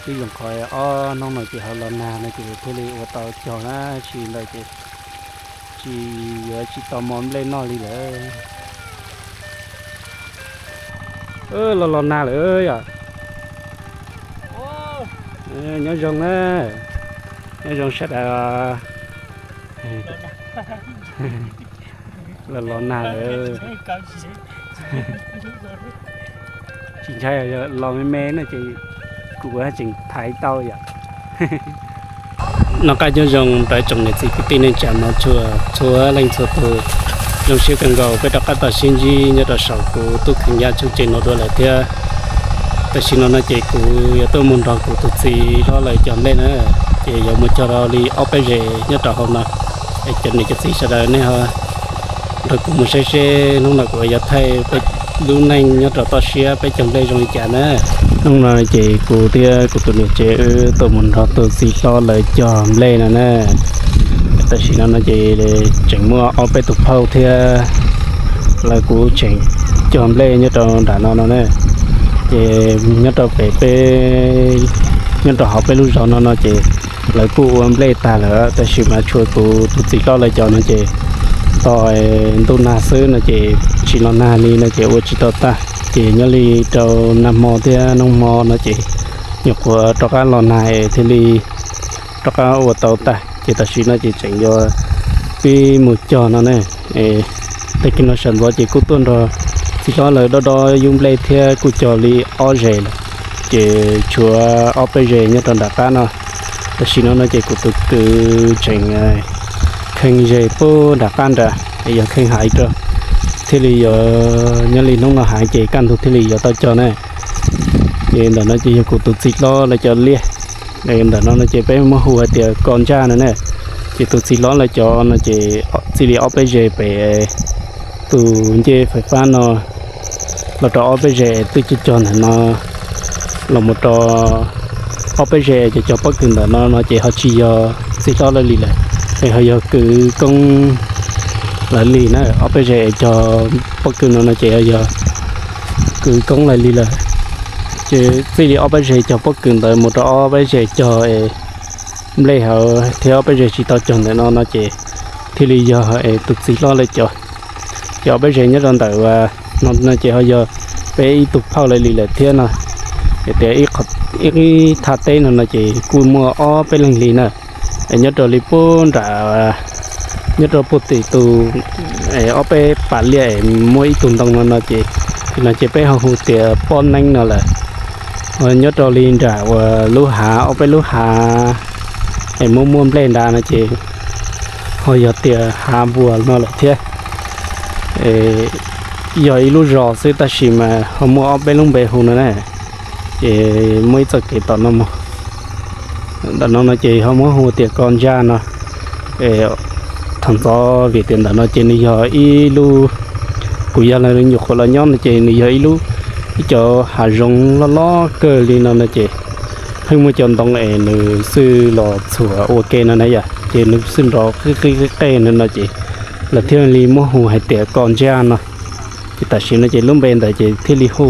Twb zoo qhov ob hnub no ces ho los nag no ces thiaj li ua tau cog na, tsis ntawd ces tsis yuav tsis tau mov nplej noj li lawm. Los los nag lawm yom. Nyob zoo na, nyob zoo sawv daws. Los los nag lawm. Tsis ntshai, los me me no ces kuv tseem thaiv tau yom. Noj qab nyob zoo rau tsoom niam txiv kwv tij neej tsa mog, txhua leej txhua tus. Zoo siab kawg nkaus peb rov qab tau sib ntsib nyob rau saum kuv tub Kheev Yaj tshooj tsev no dua lawm thiab. Tam sim no no ces kuv yuav tuaj mus nrog kuv tus txiv hlob lawv cog nplej na, ces yuav mus cog li ob peb zes nyob rau hauv no. Es cov niam cov txiv sawv daws nej ho nrog kuv mus saib seb hnub no kuv yuav thaij peb lub neej nyob rau toj siab peb cog nplej zoo li cas na. Hnub no ces kuv thiab kuv tus niam tsev wb tuaj mus nrog tus txiv hlob lawv cog nplej no na. Tam sim no no ces tseem muaj ob peb tus phauj thiab lawv kuj tseem cog nplej nyob rau nram no no na. Ces nyob rau pem peb, nyob rau hauv peb lub zos no no ces lawv kuj ua nplej tag lawm, tab sis mas tshuav kuv tus txiv hlob lawv cov no ces tos ntuj nag xwb no ces tsis los nag li no ces ua tsis tau tag. Ces nyob li rau nag hmo thiab hnub hmo no ces nyuam qhuav rov qab los nag es thiaj li rov qab ua tau tag. Ces tam sim no ces tseem yuav pib mus cog no ne. Tag kis no sawv ntxov ces kuj tuaj nrog txiv hlob lawv dob dob yub nplej thiab kuj cog li ob zes lawm, ces tshuav ob peb zes nyob rau nram qab no. Tam sim no no ces kuv tus kwv tseem kheej zes puag nram qab nrad, yog kheej haiv rau, thiaj li yuav nyob li hnub no haiv ces kaj ntug thiaj li yuav tau cog na. Ces ntawm no ces yog kuv tus txiv hlob lawv cov liaj. Ntawm no no ces peb muab hu hais tias ko ntsaj no na. Ces tus txiv hlob lawv cov no ces txij li ob peb zes pem tus ncej fais fab no los rau ob peb zes twb cog cog ntawm no los mus rau ob peb zes cov cog pob kws ntawm no no ces ho tsis yog txiv hlob lawv li lawm, es ho yog kwv koob lawv li na. Ob peb zes cog pob kws no no ces ho yog kwv koob lawv li lawm. Ces txij li ob peb zes cog pob kws ntawd mus rau ob peb zes cog es nplej hauv thiab ob peb zes tsis tau cog ntawm no no ces thiaj li yog es tus txiv hlob lawv cov. Ces ob peb zes nyob rau ntawm no no ces ho yog peb ib tug phauj lawv li lawm thiab no. Es tias ib thaj teb no no ces kuj muaj ob peb leeg li na. Es nyob rau li puag nram, nyob rau puag tim tus ob peb pas liaj es muaj ib tug ntoo no no ces, no ces peb ho hu tias pob neeb no lawm. Nyob rau li nram uas lub hav, ob peb lub hav es muaj muaj nplej nrad no ces ho yog tias hav npuas no lawm thiab. Yog ib lub zos xwb tab sis mas ho muaj ob peb lub npe hu no na. Ces muaj ib txoj kev tom no mus. Ntawm no no ces ho muab hu tias ko ntsaj no. Thaum ntxov vim tias ntawm no ces nws yog ib lub, kuv yog lawv nyuam qhuav los nyob no ces nws yog ib lub, ib cov hav zoov loj loj kawg li no no ces pheej muaj cov ntoo es nws xwb los txhuam ua ke no na yom, ces nws xwb nrov qig qig qig qig no no ces lawv thiaj li muab hu hais tias ko ntsaj no. Ces tam sim no ces lub npe ntawd ces thiaj li hu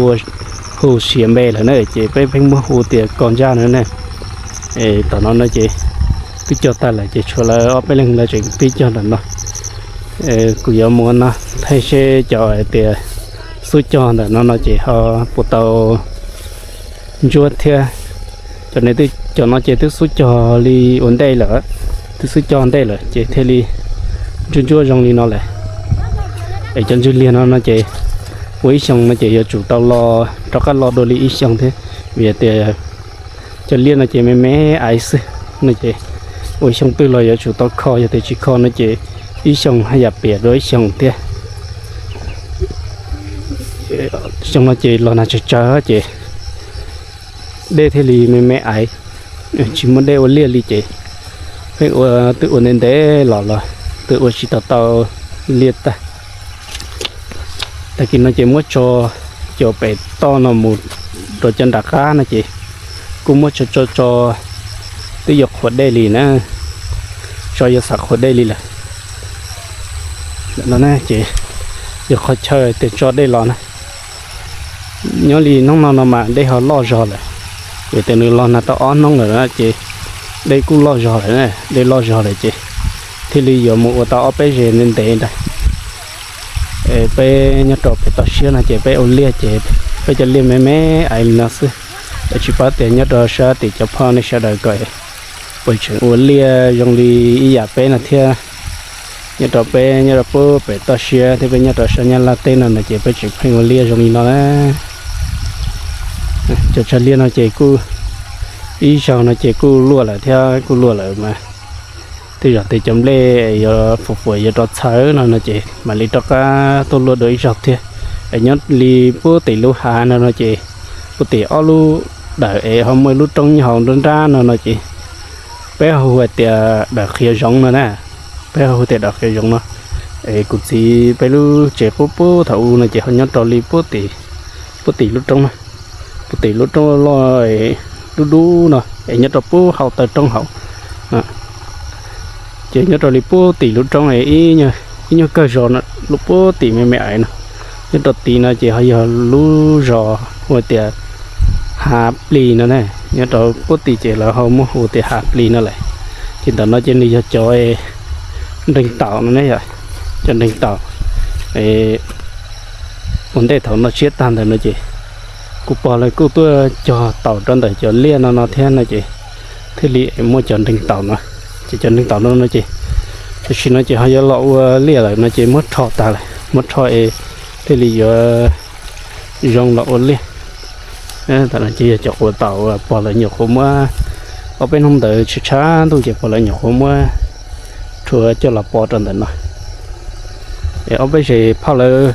siav npe lawm na, ces peb pheej muab hu tias ko ntsaj no na. Tom no no ces twb cog tag lawm ces tshuav lawv ob peb leeg lawv tseem pib cog ntawm no. Kuv yuav mus no thaij seb cov hais tias xub cog ntawm no no ces ho puas tau ntsuab thiab. Cov no ces twb xub cog li ua ntej lawm, twb xub cog ntej lawm ces thiaj li ntsuab ntsuab zoo li no lawm. Es cov ntswg liag no no ces ua ib xyoo no ces yuav tsum tau los rov qab los dua li ib xyoo thiab, vim tias cov liaj no ces me me aiv xwb no ces ua xyoo twg los yuav tsum tau kho, yog tias tsis kho no ces ib xyoo haj yam piam dua ib xyoo thiab. Xyoo no ces los nag tsawg tsawg ces dej thiaj li me me aiv, tsis muaj dej ua liaj li ces pheej ua, twb ua ntev ntev los los twb ua tsis tau tau liaj tag. Tag kis no ces muab tso cov pem toj no mus rau cov nram qab no ces kuj muab tso tso tso, twb yuav qhuav dej li na, tso yuav xav qhuav dej li lawm. No ces yog qhov chaw tias tso dej los na. Nyob li hnub no no mas dej ho loj zog lawm, Vim tias nws los nag tau ob hnub lawm na ces dej kuj loj zog lawm na, dej loj zog lawm ces thiaj li yuav mus ua tau ob peb zes ntev ntev ntag. Peb nyob rau pem toj siab no ces peb ua liaj ces peb cov liaj me me ais li no xwb. Es tsis paub tias nyob rau sab tim cov phauj nej sawv daws ko puas tseem ua liaj zoo li ib yam peb no thiab. Nyob rau peb nyob rau pem toj siab thiab peb nyob rau sab Nyab Laj teb no no ces peb tseem pheej ua liaj zoo li no na. Cov tsag liaj no ces kuj ib zaug no ces kuj luaj lawm thiab, kuj luaj lawm mas tej zaum tias cov nplej yuav fuam fuam yuav rov txhawv no no ces mam li rov qab tuaj luaj dua ib zaug thiab. Es nyob li puag tim lub hav no no ces puag tim ob lub dawm es ho muaj ib lub roob nyob hauv nruab nrab no no ces peb ho hu hais tias dawm qhiav zoov no na. Peb ho hu tias dawm qhiav zoov no. Es kuv txiv peb lub tsev qub pub thaum ub no ces ho nyob rau li puag tim lub roob na, puag tim lub roob loj dub dub no es nyob rau puag hauv taw roob hauv. Ces nyob rau li puag tim lub roob es ib nyuag kawg zos no, lub puag tim me me ais no, nyob rau tid no ces ho yog lub zos hu tias Hav Plis no ne. Nyob rau puag tim ces lawv ho muab hu tias Hav Plis no lawm. Ces ntawm no ces nws yog cov nreeg taum no ne, yog cov nreeg taum. Ua ntej thaum no tshiab tag ntawd no ces kuv pog lawv kuj tuaj cog taum rau ntawm cov liaj no no thiab no ces thiaj li muaj cov nreeg taum no. Ces cov nreeg taum no no ces tam sim no ces ho yuav los ua liaj lawm no ces muab rho tag lawm, muab rho es thiaj li yuav zoo los ua liaj. Tam no ces yog cov quav taum uas pog lawv nyuam qhuav muab, ob peb hnub ntawd tshav tshav ntuj ces pog lawv nyuam qhuav muab rhuav coj los pov rau ntawm no. Es ob peb zes phauj lawv,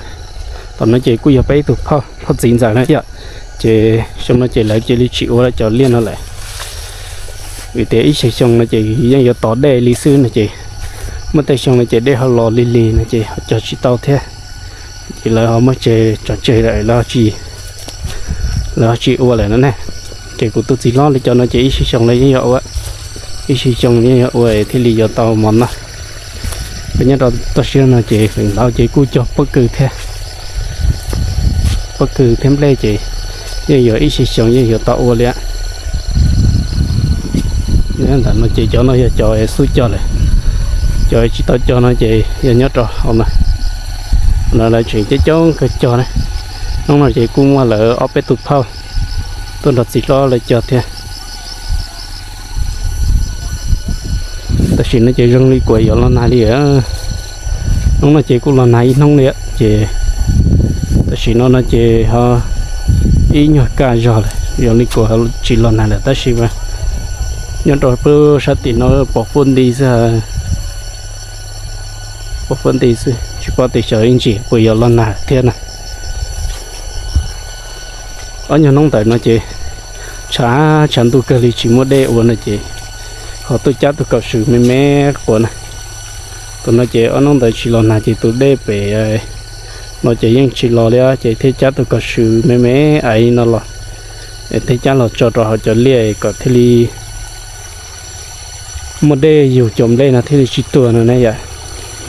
tam no ces kuj yog peb ib tug phauj, phauj txiv ntxawm na yom. Ces xyoo no ces lawv cia li tsis ua lawv cov liaj no lawm, vim tias ib xyoos xyoo no ces yeej yuav tos dej li xwb no ces muaj tej xyoo no ces dej ho los lig lig no ces ho cog tsis tau thiab. Ces lawv ho muab tseg tso tseg lawm, lawv ho tsis ua lawm no ne. Ces kuv tus txiv hlob li cov no ces ib xyoos xyoo lawv yeej yuav ua, ib xyoos xyoo yeej yuav ua thiaj li yuav tau mov noj. Peb nyob rau toj siab no ces feem ntau ces kuj cog pob kws thiab, pob kws thiab nplej ces yeej yuav ib xyoos xyoo yeej yuav tau ua li. Ntawm no ces cov no yog cov xub cog lawm, cov tsis tau cog no ces yog nyob rau hauv no, no lawv tseem coob coob kawg cog na. Hnub no ces kuj muaj lawv ob peb tus phauj tuaj nrog txiv hlob lawv cog thiab. Tam sim no ces zoo li kuv yuav los nag li, hnub no ces kuj los nag ib hnub li ces tam sim no no ces ho ib nyuag kaj zog lawm, zoo li kuv tsis los nag lawm tab sis mas nyob rau pem sab tim no pom fuab nti xwb, pom fuab nti xwb tsis paub tias xyov ib ntsis kuv yuav los nag thiab na. Ob nyuag hnub ntawd no ces tshav tshav ntuj kawg li tsis muaj dej ua no ces ho tuaj cab tus kaum sws me me quav na. Tus no ces ob hnub ntawd tsis los nag ces tus dej pem no ces yeej tsis los li ces thiaj cab tus kaum sws me me ais no los, thiaj cab los tso rau hauv cov liaj kom thiaj li muaj dej yug cov nplej no thiaj li tsis tuag no ne yom.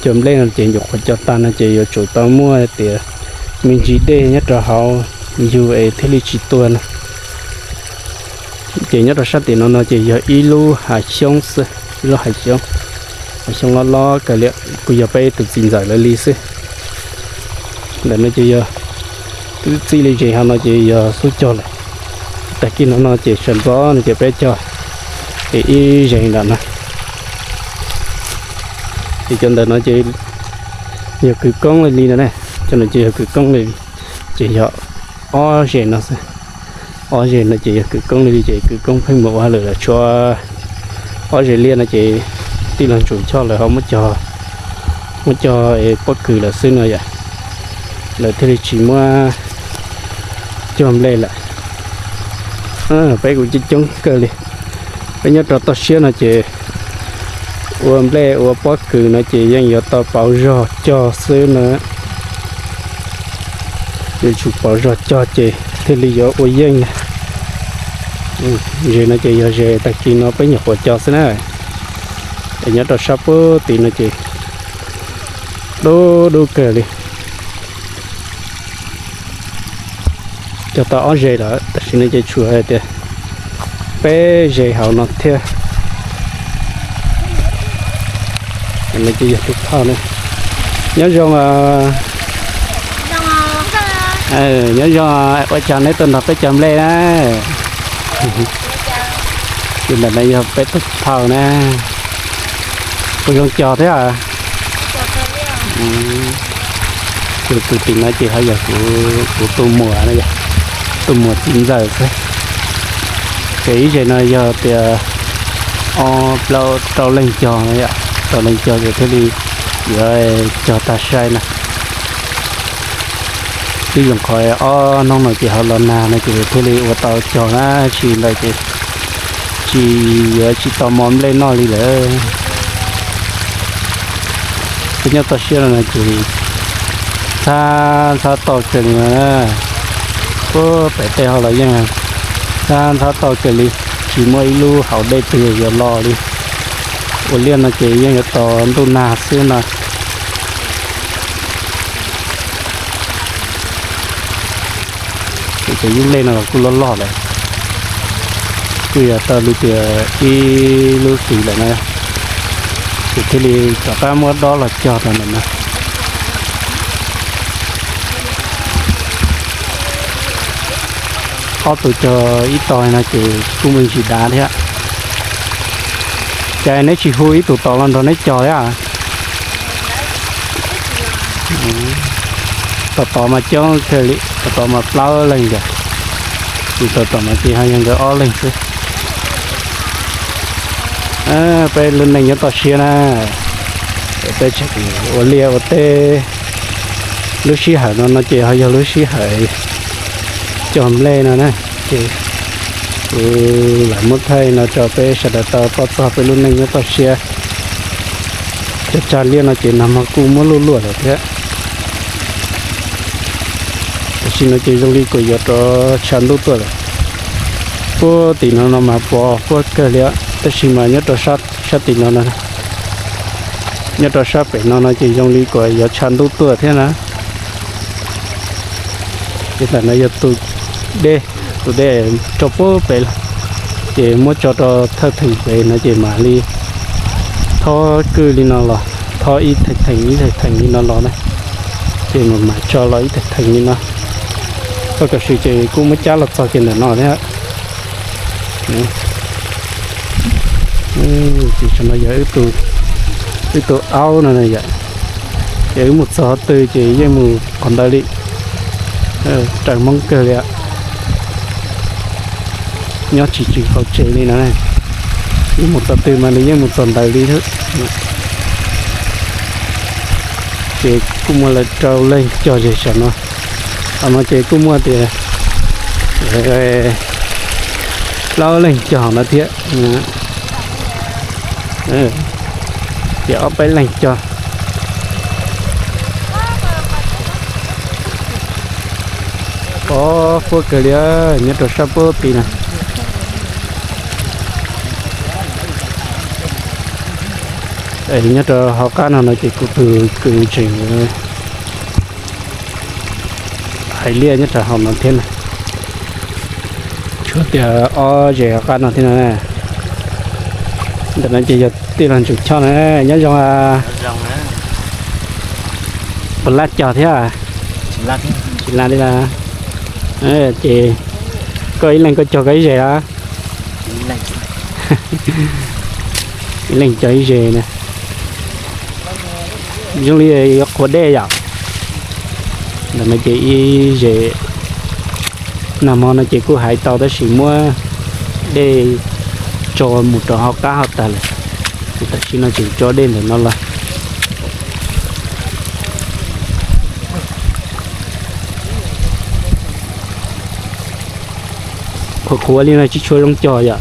Cov nplej no ces nyuam qhuav cog tag no ces yuav tsum tau muaj tias me ntsis dej nyob rau hauv yug es thiaj li tsis tuag no. Ces nyob rau sab tim no no ces yog ib lub hav xyoob xwb, ib lub hav xyoob, hav xyoob loj loj kawg li, kuj yog peb tus txiv ntxawm lawv li xwb. Ntawm no ces yog twb txij li zes hauv no ces yog xub cog lawm. Tag kis no no ces sawv ntxov no ces peb cog es ib zes nram no. Ces cov ntawm no ces yog kwv koob li li no ne, cov no ces yog kwv koob li li, ces yog ob zes no xwb. Ob zes no ces yog kwv koob li li ces kwv koob pheej mus ua hauj lwm lawm, tshuav ob zes liaj no ces tij laug Ntsuam Choj lawv ho muab cog pob kws lawm xwb no yom, lawv thiaj li tsis muab cog nplej lawm. Peb kuj coob coob kawg li. Peb nyob rau toj siab no ces ua nplej ua pob kws no ces yeej yuav tau pauv zog cog xwb na. Yuav tsum pauv zog cog ces thiaj li yuav ua yeej. Zes no ces yog zes tag kis no peb nyuam qhuav cog xwb na. Es nyob rau sab puag tid no ces dub dub kawg li. Cog tau ob zes lawm, tam sim no ces tshuav hais tias Peb ze hauv no thiab. Ces yog tus phauj na. Nyob zoo, nyob zoo, ua cas neb tuaj nrog peb cog nplej na? Ces ntawm no yog peb tus phauj na. Kuj zoo cog thiab. Ces tus tim no ces ho yog kuv tus muam, tus muam txiv ntxawm xwb. Ces ib zes no yog tias ob plaub rau leej cog no yom, rau leej cog ces thiaj li yuav cog tag sai na. Twb zoo qhov ob hnub no ces ho los nag no ces thiaj li ua tau cog na, tsis ntawd ces tsis yuav tsis tau mov nplej noj li lawm. Peb nyob toj siab no no ces ntxhab ntxhab toj kawg li no. Puag pem tej ho los yeej ntxhab ntxhab toj kawg li, tsis muaj ib lub hauv dej twg yuav los li. Ua liaj no ces yeej yuav tos ntuj nag xwb no. Ces cov yub nplej no los kuj loj loj lawm, kuj yog tau li tias ib lub hlis lawm na, ces thiaj li rov qab muab dob los cog rau ntawm no. Ob tug cog ib tog no ces kuj me ntsis dav thiab. Cas neb tsis hu ib tug tod los nrog neb cog thiab? Tod tod mas coob kawg li, tod tod mas plaub leeg ntag. Ces tod tod mas ces ho yog nkawd ob leeg xwb. Peb lub neej nyob toj siab na, peb tseem ua liaj ua teb. Lub sij hawm no no ces ho yog lub sij hawm cog nplej no na. Ces kuv lam muab thaij no rau peb sawv daws tau paub txog peb lub neej nyob toj siab. Cov tsag liaj no ces nag hmo kuj muab luaj luaj lawm thiab. Tam sim no ces zoo li kuj yuav rov tshav ntuj tuaj lawm. Puag tim no no mas pos huab kawg li, tab sis mas nyob rau sab tim no, nyob rau sab pem no no ces zoo li kuj yuav tshav ntuj tuaj thiab na. Ces ntawm no yog tus dej, tus dej rau puag pem los, ces muab tso rau thawj theem pem no ces mam li thob kwj li no los, thob ib theem theem ib theem theem li no los na, ces mam mam tso los ib theem theem li no. Txoj kaum sim ces kuj muab cab los txog kiag ntawm no thiab. Ces no yog wb tug aub no yom, ces wb mus txog qhov twg ces yeej mus qhov ntawd li, raws Hmoob kawg li. Nyob tsis tsis hauv tsev li no, wb mus txog twg mas nws yeej mus txog ntawd li thiab. Ces kuj muaj lawv rau leej cog ze saum no, hauv no ces kuj muaj tias plaub leej cog no thiab, ces ob peb leej cog. Pos huab kawg li, nyob rau sab puag tim na. Nyob rau hauv qab no no ces kuv tus kwv tseem hais liaj nyob rau hauv no thiab na. Tshuav tias ob zes hauv qab no thiab no. Ntawm no ces yog tij laug Ntsuag Choj na, nyob zoo. Puas laj cog thiab? Tsis laj li las. Ces koj ib leeg koj cog koj ib zes los? Ib leeg cog ib zes na. Zoo li yuav qhuav dej yom. Ntawm no ces ib zes, nag hmo no ces kuj hais tau tab sis muab dej tso mus rau hauv qab hauv tag lawm. Ces tam sim no ces tso dej ntawm no los. Qhuav qhuav li no tsis tshua zoo cog yom.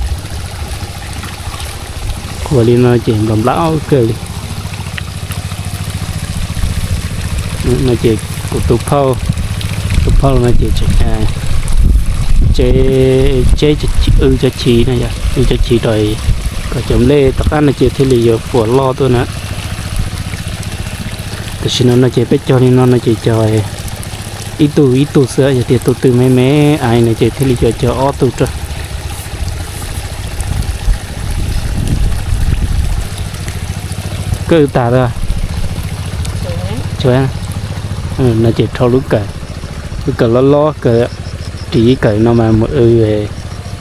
Qhuav li no ces nplaum nplaum kawg li. No ces kuv tus phauj, tus phauj no ces tseb, tseb w cov chiv no, w cov chiv rau kom cov nplej tom qab no ces thiaj li yuav puas loj tuaj na. Tam sim no no ces peb cog li no no ces cog ib tug ib tug xwb, yog tias tus twg me me ais no ces thiaj li yuav cog ob tug rau. Kawg tag lawm. No ces rho lub kawm, lub kawm loj loj kawg, ris ib kawm no mas mus w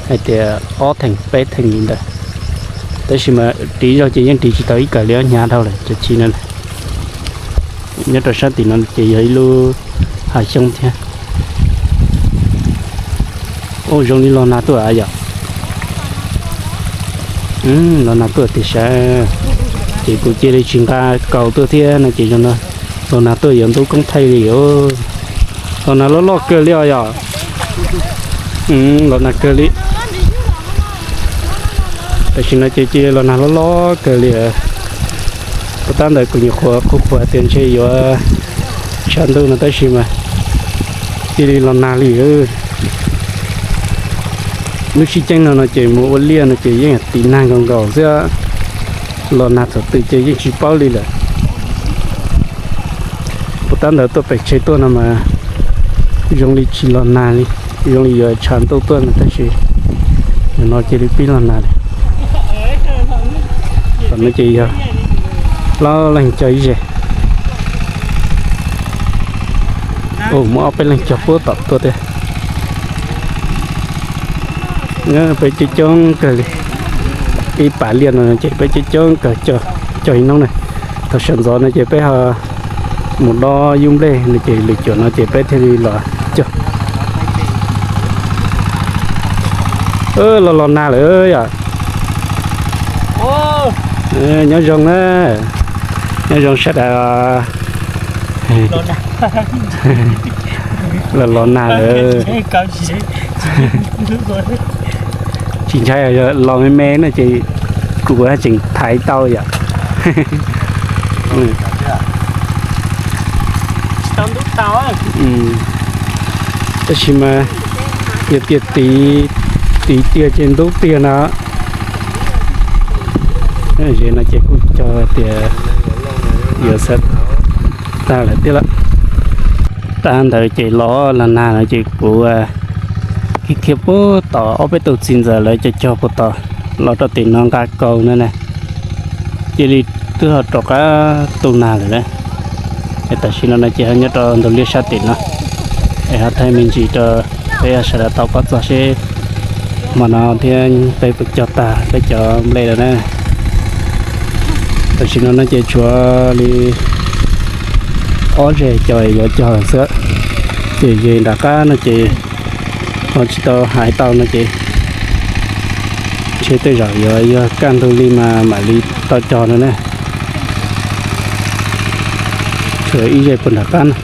hais tias ob theem peb theem li ntawd. Tab sis mas ris zaug ces yeej ris tsis tau ib kawm li, ob hnyav dhau lawm cov chiv no. Nyob rau sab tim no ces yog ib lub hav xyoob thiab. Ua zoo li los nag tuaj yom. Los nag tuaj tiag sav. Ces kuv cia li tsis nqa kaus tuaj thiab no ces zoo no los nag tuaj yuav ntub koob thaij li os. Los nag loj loj kawg li os yom. Los nag kawg li. Tam sim no ces cia li los nag loj loj kawg li. Puas tab ntawd kuv nyuam qhuav qhuav qhuav tias ntshe yuav tshav ntuj no tab sis mas cia li los nag li. Lub sib ceeb no no ces mus ua liaj no ces yeej tiv nag nkaus nkaus xwb. Los nag thaum twg ces yeej tsis paub li lawm. Puas tab ntawd tuaj pem tsev tuaj no mas zoo li tsis los nag li, zoo li yuav tshav ntuj tuaj no tab sis nim no cia li pib los nag li. Tam no ces yog loj leej cog ib ze. Muaj ob peb leeg cog puag tom tuaj thiab. Peb coob coob kawg li. Ib pas liaj no ces peb coob coob kawg, cog ib hnub na. Thaum sawv ntxov no ces peb ho mus dob yub nplej no ces lwm cuam no ces peb thiaj li los cog. Los los nag lawm yom. Nyob zoo na, nyob zoo sawv daws. Los los nag lawm. Tsis ntshai, los me me no ces kuv tseem thaiv tau yom. Tab sis mas yog tias tiv tiag ces ntub tiag no. Ze no ces kuj cog tias yuav xav tag lawm thiab lawm. Tag ntawd ces los los nag no ces kuv khiav khiav puag tom ob peb tug txiv ntxawm lawv cog cog puag tom los rau tim no nqa kaus no na. Cia li twb ho rov qab tu nag lawm na. Es tam sim no no ces ho nyob rau ntug liaj sab tim no, es ho thaij me ntsis rau peb sawv daws tau paub txog seb hmo no thiab peb puas cog tag peb cov nplej lawm na. Tam sim no no ces tshuav li ob zeg cov yuav cog xwb, ces ze nram qab no ces ho tsis tau hais tau no ces ntshe tej zaum yuav yog kaj ntug li mas mam li tau cog no na. Tshuav ib zeg puag nram qab no,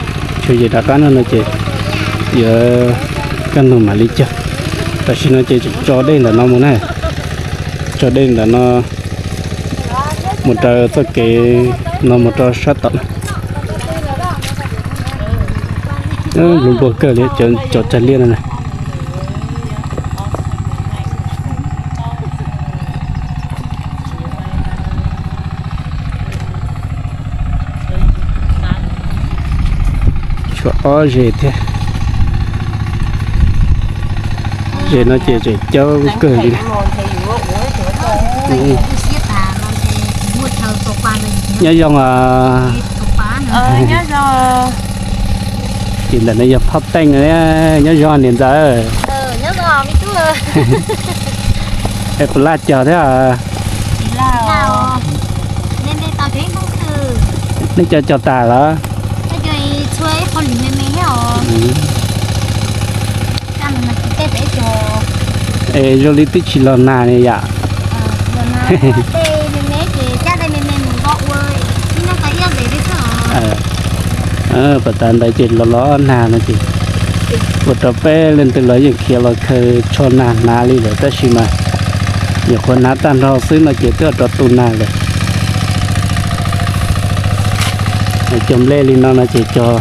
tshuav ze nram qab no no ces yuav kaj ntug mam li cog. Tam sim no ces tso dej ntawm no mus na, tso dej ntawm no mus raws txoj kev no mus rau sab tom. Npluag npluag kawg li cov tsag liaj no na. Tshuav ob zeg thiab. Zeg no ces tseem caub kawg li. Nyob zoo os. Tim ntawm no yog Phoj Teej, nyob zoo niam ntxawm. Es puas laj cog thiab? Nej cog cog tas lawm? Es zoo li twb tsis los nag li yam. Pas tas ntawd ces los los nag no ces ua rau peb leej twg los yeej khiav los khaws tsho nag hnav li lawm tab sis mas nyuam qhuav hnav tag nrho xwb no ces twb rov tu nag lawm. Cog nplej li no no ces cog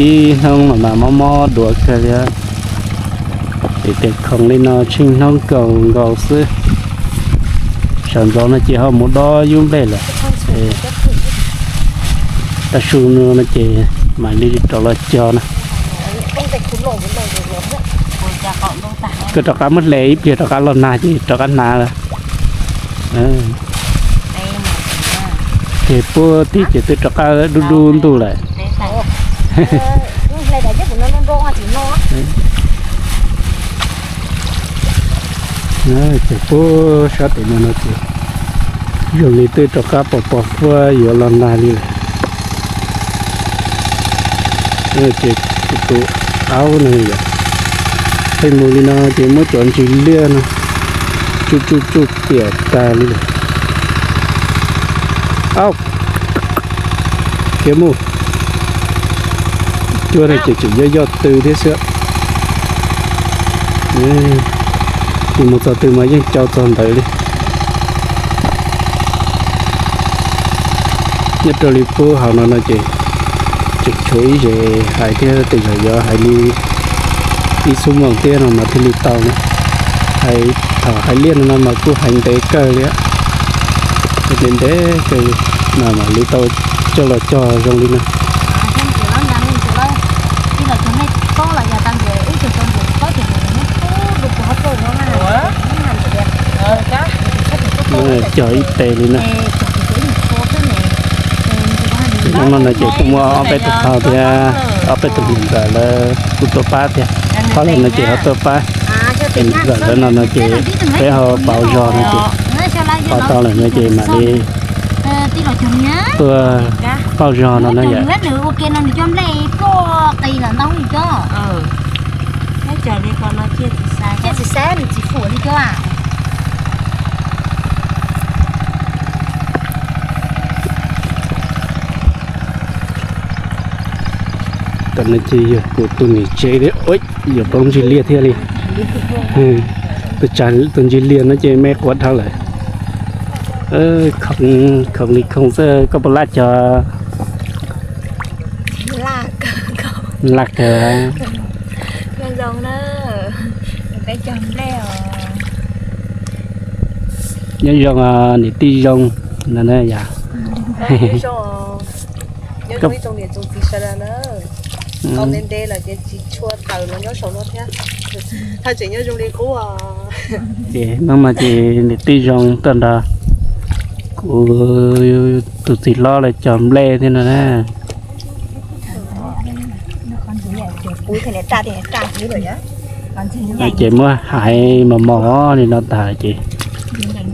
ib hnub mas mob mob duav kawg li. Ces tes khoom li no tsheej hnub kaus nkaus xwb. Sawv ntxov no ces ho mus dob yub nplej lawm. Tav su no ces mam li rov los cog na. Koj rov qab muab hle ib pliag rov qab los nag ces rov qab hnav lawm. Ces puag tim ces twb rov qab dub dub ntuj lawm. Ces puag sab tim no no ces zoo li twb rov qab pos pos huab yuav los nag li lawm. Ces kuv tus aub no yom, pheej mus li no ces muab cov ntsis liaj no tsuj tsuj tsuj tiam tag li lawm. Aub, khiav mus. Cuab no ces tseem yoj yoj tw thiab xwb. Ces mus txog twg mas yeej cau txog ntawd li. Nyob rau li puag hauv no no ces tseem tshuav ib zes hais thiab, tej zaum yuav hais li ib xuab moos thiab no mas thiaj li tau na. Hais, thaum hais liaj no no mas kuj hais ntev kawg li, ntev ntev kawg li mas mam li tau coj los cog zoo li no. Cog ib teg li na. Hnub no no ces kuj muaj ob peb tug phauj thiab ob peb tug niam ntxawm lawv kuj tuaj pab thiab. Thaum lawm no ces ho tuaj pab, ces niam ntxawm lawv no no ces peb ho pauv zog no ces pauv tau lawm no ces mam li tuaj pauv zog no na yom. Tam no ces yog kuv tus niam tsev thiab, yuav pauv ntsis liaj thiaj li. Tus tsav tus ntsis liaj no ces me quav dhau lawm. Khoom li khoom xwb koj puas laj cog? Laj kawg. Nyob zoo niam tij zoo no na yom. Ces hnub no ces niam tij zoo tuaj nrog kuv tus txiv hlob lawv cog nplej thiab no na. Ces muab hais mos mos li no tas ces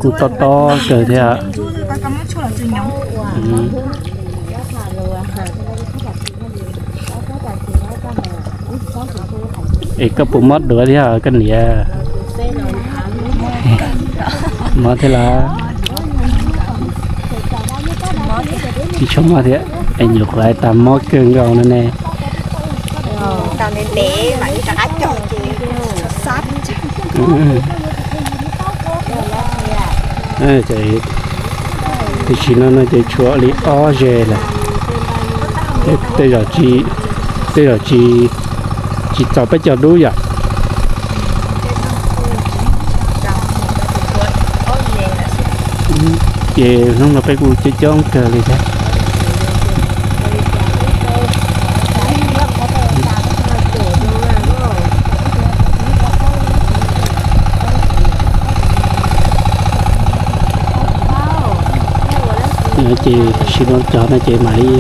kuj tob tob kawg thiab. Es koj puas mob duav thiab koj niam? Mob thiab los? Tsis tshua mob thiab, es nyuam qhuav hais tas mob kawg nkaus no ne. Tam sim no no ces tshuav li ob zes lawm, tej zaum tsis, tej zaum tsis, tsis txaus peb cog dub yom. Ces hnub no peb kuj coob coob kawg li thiab. Ces tam sim no cog no ces mam li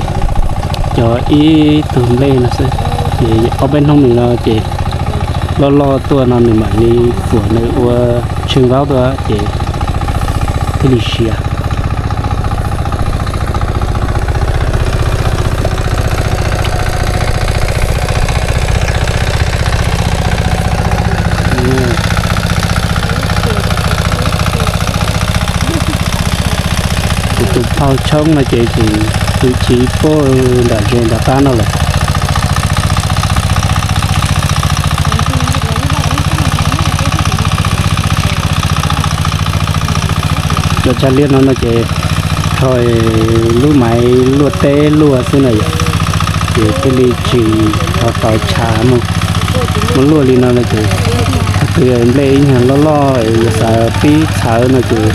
cog ib tug nplej no xwb, ces ob peb hnub ntawm no ces loj loj tuaj no nws mam li fuam nws ua tsheej vaub tuaj ces thiaj li siav. Kuv tus phauj tshoob no ces tseem twv chiv puag nram ze nram qab no lawm. Cov tshav liaj no no ces rho lub maiv luaj teb luaj xwb na yom, ces thiaj li tsis ho tau tshav mus. Muab luaj li no no ces thaum twg nplej ib nyuag loj loj es yuav xav pib txhawv no ces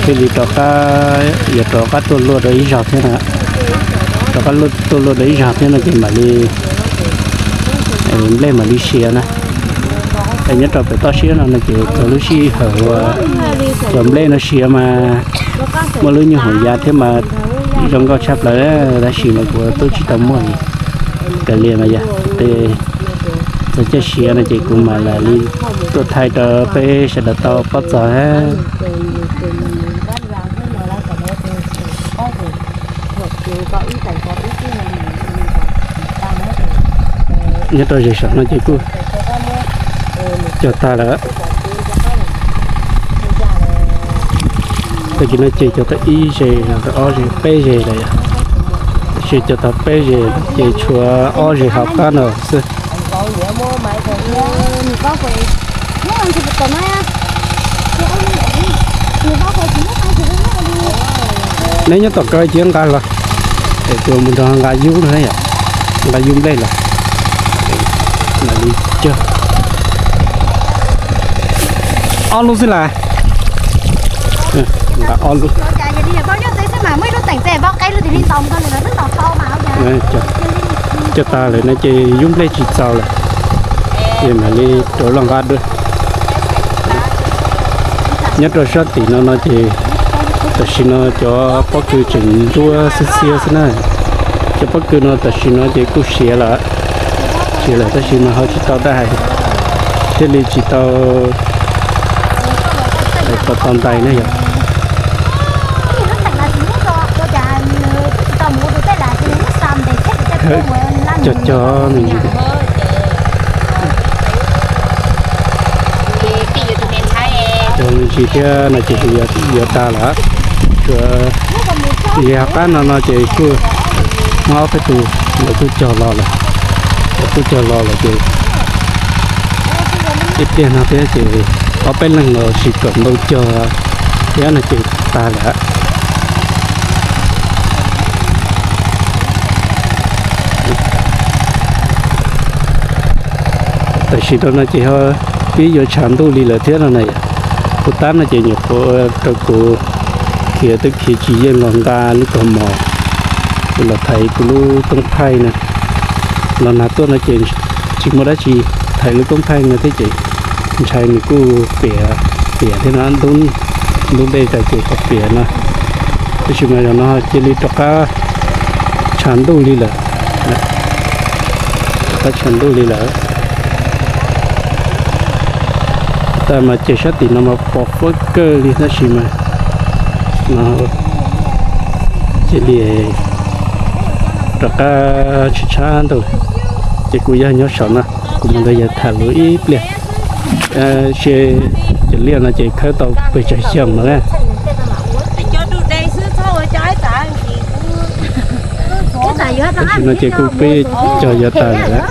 thiaj li rov qab, yuav rov qab tuaj luaj rau ib zaug thiab na. Rov qab tuaj luaj rau ib zaug thiab no ces mam li nplej mam li siav na. Es nyob rau pem toj siab no no ces txog lub sij hawm uas cov nplej no siav mas muaj lub nyuag hauv yav thiab mas Zoo nkauj tshaj plaws, tab sis mas kuv tub tsis tau muaj li. Kav liam mas yog tej txog caij siav no ces kuv mam li tuaj thaij rau peb sawv daws tau paub txog. Nyob rau ze saum no ces kuj cog tag lawm. Tag kis no ces cog tau ib ze, ob ze, peb ze lawm yom. Tab sis cog tau peb ze ces tshuav ob ze hauv qab no xwb. Neb nyob tom kawg cia nqa los, es tus mus nrog nqa yub no yom, nqa yub nplej los. Mam li cog ob lub xwb las. Nqa ob lub. Cog tag lawm no ces yub nplej tsis txaus lawm, ces mam li rov los nqa dua. Nyob rau sab tim no no ces tam sim no cov pob kws tseem ntsuab xiab xiab xwb na. Cov pob kws no tam sim no ces kuj siav lawm, siav lawm tab sis mas ho tsis tau daj hais, thiaj li tsis tau tau ntais na yom. Cog cog me ntsis, cog me ntsis thiab no ces yuav tag lawm. Tsuas yog qab no no ces kuj muaj ob peb tus lawv kuj cog los lawm, lawv kuj cog los lawm ces ib pliag no thiab ces ob peb leeg los sis kom ntau cog thiab no ces tag lawm. Tam sim no no ces ho pib yuav tshav ntuj li lawm thiab no na yom. Kuv tab no ces nyuam qhuav rau kuv khiav twb khiav tsis yeej los nqa lub kaus mom, kuv los thaiv kuv lub toob phaij na. Los nag tuaj no ces tsis muaj dab tsi, thaiv lub toob phaij no thiab ces ntshai nws kuj piam, piam thiab no, ntub dej tas ces kuj piam no. Tab sis mas zaum no cia li rov qab tshav ntuj li lawm, rov qab tshav ntuj li lawm. Tab mas ces sab tim no mas pos fuab kawg li tab sis mas no cia li rov qab tshav tshav ntuj lawm. Ces kuv yog nyob saum no, kuv mus nrog yawg tham lus ib pliag. Seb cov liaj no ces khawb tau pes tsawg xyoo no na. Tam sim no ces kuj peb cog yuav tas lawm.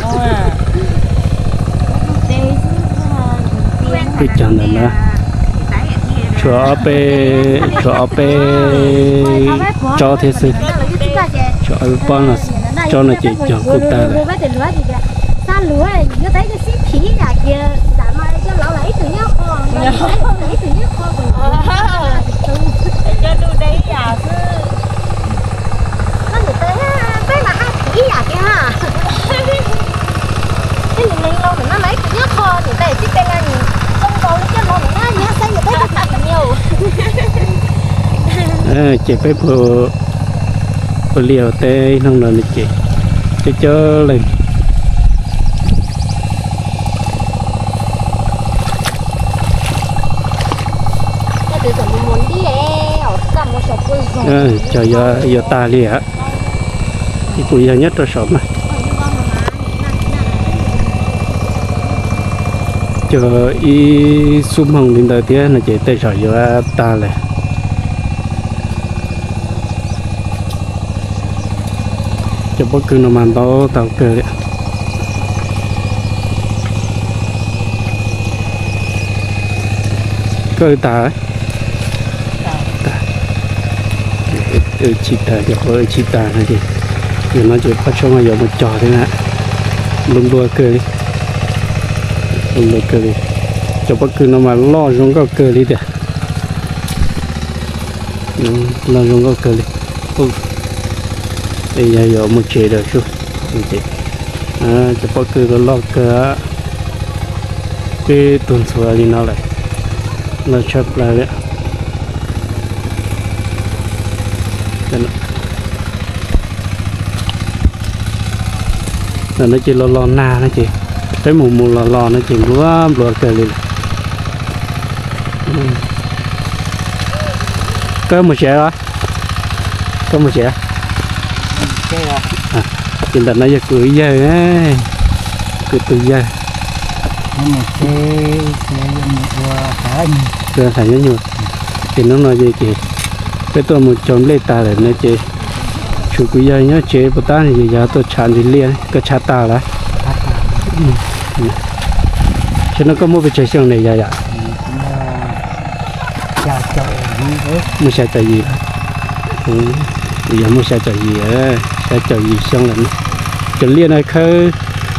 Peb cog ntawm no, tshuav ob peb, tshuav ob peb tsob thiab xwb. Tshuav ob peb pob no, tsob no ces cog kuj tag lawm. Ces peb puag liaj teb ib hnub no ces coob coob leej. Cog yuav tag li. Kuv yog nyob rau saum mas cog ib xuab moos li ntawd thiab no ces tej zaum yuav tag lawm. Cov pob kws no mas ntau tau kawg li. Koj wb tag, wb tsis tag, cov qhuav wb tsis tag no ces yog no ces phaj tshoob yuav mus cog thiab na. Nplua nplua kawg li, nplua nplua kawg li. Cov pob kws no mas loj zoo nkauj kawg li tiag, loj zoo nkauj kawg li. Yog yuav mus tsev lawm sub, cov pob kws loj loj kawg, peb tuag ntxhuav li no lawm, loj tshaj plaws li. Ntawm no ces los los nag no ces peb mus mus los los no ces nplua nplua kawg li lawm. Koj mus siav los? Koj mus siav. Ces ntawm no yog kuv yawg, kuv tus yawg. Kuv tham nyob nyuag. Ces hnub no ces peb tuaj mus cog nplej tas lawm no ces tshuav kuv yawg nyob tsev puas tab yog tuaj tshav ntsis liaj, koj tshav tag lawm. Tam sim no koj muaj pes tsawg xyoo ne yog yom? Muaj xya caum yim, yog muaj xya caum yim, xya caum yim xyoo lawm. Cov liaj no khawb,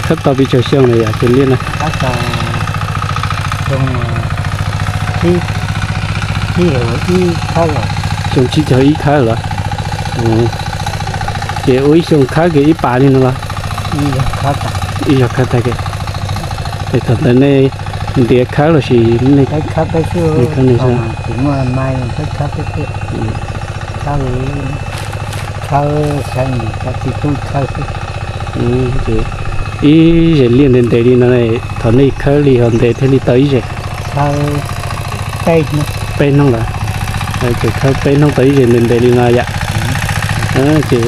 khawb tau pes tsawg xyoo na yom cov liaj na? Xyoo tsib caug ib khawb los? Ces ua ib xyoo khawb kiag ib pas li no los? Ib zaug khawb tag kiag. Es thaum ntawd nej ntiav khawb los sis nej khawb? Ib zes liaj ntev ntev li no, thaum nej khawb li ho ntev thiaj li tau ib zes? Peb hnub lawm. Ces khawb peb hnub tau ib zes ntev ntev li no yom. Ces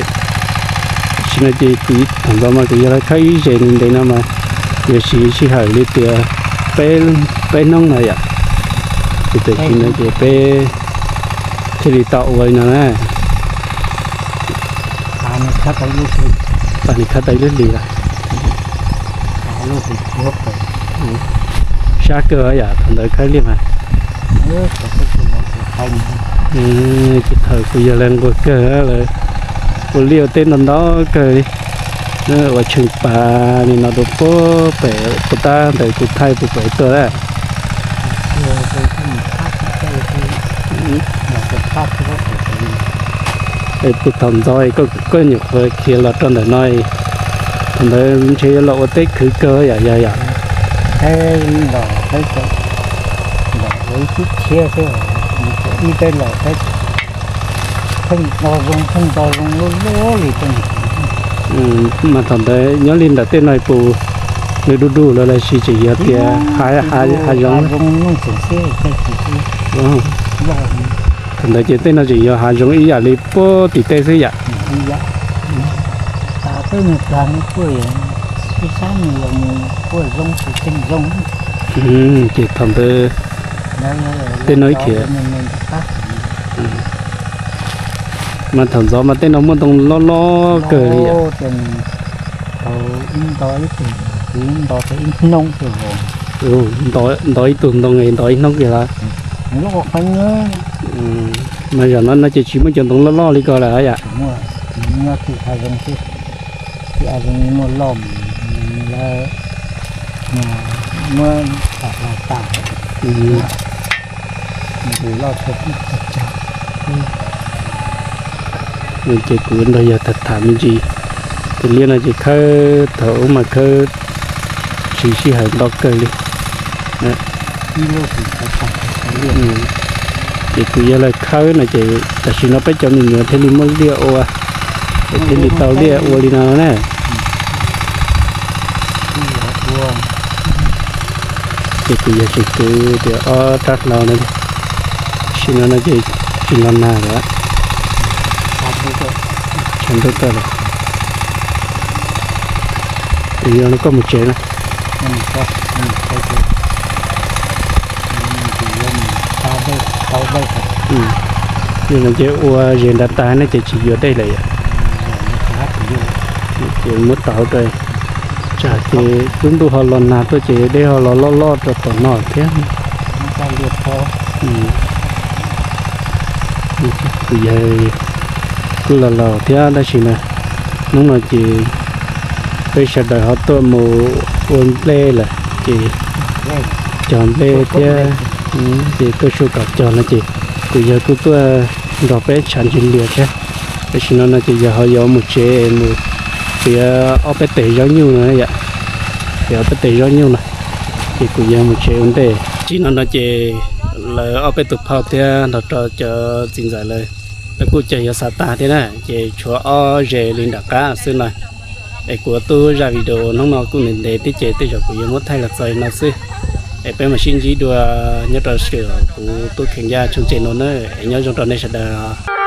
tam sim no ces kuv thaum ntxov mas kuv yog lawv khawb ib zes ntev ntev no mas kuv yuav siv sij hawm li tias peb hnub no yom. Ces tam sim no ces peb thiaj li tau ua li no na. Pas nws khawb tau ib lub hlis lawm. Sab kawg yom, thaum ntawd khawb liaj mas. Ces thaum kuv yog lawv nquag kawg lawv ua liaj ua teb ntau ntau kawg li, ua tsheej pas li no rau puag pem puag ta ntawm kuv thaij puag pem tuaj. Puag thaum ntxov koj nyuam qhuav khiav los rau ntawm no, thaum ntawd ntshe yuav los ua teb khwv kawg yom, yog yom? Mas thaum ntawd nyob li ntawm tej no puas nws du du lawm los sis tseem yog tias hav zoov? Thaum ntawd ces tej no tseem yog hav zoov ib yam li puag tim tej xwb yom? Ces thaum ntawd tej no ib khiav. Mas thaum ntxov mas tej no muaj ntoo loj loj kawg li yom? Nto ib tug ntoo es nto ib hnub kiag lawm. Mas zaum no no ces tsis muaj cov ntoo loj loj li ko lawm yom? Ces kuv nrog yawg tham tham me ntsis. Tus liaj no ces khawb thaum ub mas khawb siv sij hawm nto kawg li. Ces kuv yawg lawv khawb no ces tam sim no peb cov me nyuam thiaj li muaj liaj ua, es thiaj li tau liaj ua li no na. Ces kuv yawg tseem kwv tias ob rab hlau no, tam sim no no ces tsis los nag lawm, tshav ntuj tuaj lawm. Kuv yawg no koj mus tsev na. Li no ces ua zes nrad tas ne ces tsis yuav dej lawm yom? Ces muab tau rau, tsam ces lub ntuj ho los nag tuaj ces dej ho los loj loj rau tom no thiab. Kuv yawg kuj los laus thiab tab sis mas hnub no ces peb sawv daws ho tuaj mus ua nplej lawm ces cog nplej thiab, ces tuaj sua kom cog no ces kuv yawg kuj tuaj nrog peb tshav ntsis liaj thiab. Tam sim no no ces yawg ho yuav mus tsev mus txiav ob peb tes zaub nyuj no yom, txiav ob peb tes zaub nyuj no, ces kuv yawg mus tsev ua ntej. Tam sim no no ces lawv ob peb tus phauj thiab nrog rau cov txiv ntxawm lawv, lawv kuj cog yuav xav tag thiab na, ces tshuav ob zes li nram qab xwb no. Es kuv tub zaj video hnub no kuj ntev ntev thiab ces tej zaum kuv yuav muab thaij los txog li no xwb. Es peb mam sib ntsib dua nyob rau sij hawm kuv tub kheev ncaj tshooj tseg no na, es nyob zoo rau nej sawv daws.